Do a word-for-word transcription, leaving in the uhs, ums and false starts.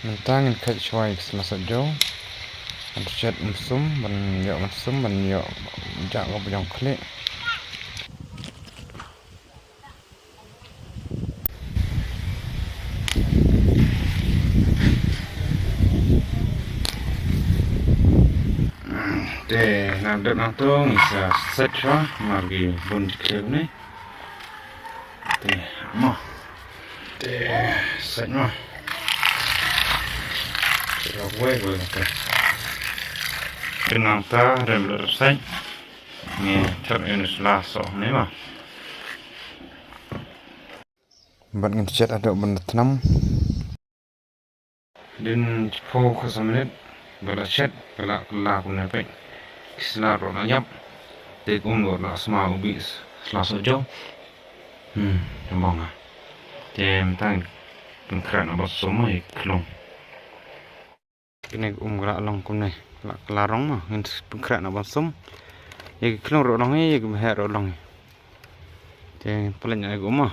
Mynta ngin kheit shuwa ïa ki sla sohjew. Ngan shet mynsum, ban ïoh mynsum, ban ïoh jah ka bajong khlieh. Te ngan dep nangto ngin sa set shuwa namar ki bun ki khlieh kumne. Te mo. Te set mo. Te wei wei te. Te nangta dep dep set. Ngi thep ïa une u sla soh ne mo. Bad ngin shet haduh ban da thnam. Hadien shiphew khatsan minit ba la shet, ka la kylla kumne peit. Ki sla ruh la ïap. Te ka um ruh la sma u bih sla sohjew. Hmm, ym bang ah. Te mynta ngin pynkhreh noh ban sum ïa ki khlung. Kine ka um ka la long kumne, ka la kylla rong mo, ngin pynkhreh noh ban sum. Ïa ki khlung ruh long hi, ïa ki bheh ruh long hi. Te ngin pynleit noh ïa ka um mo.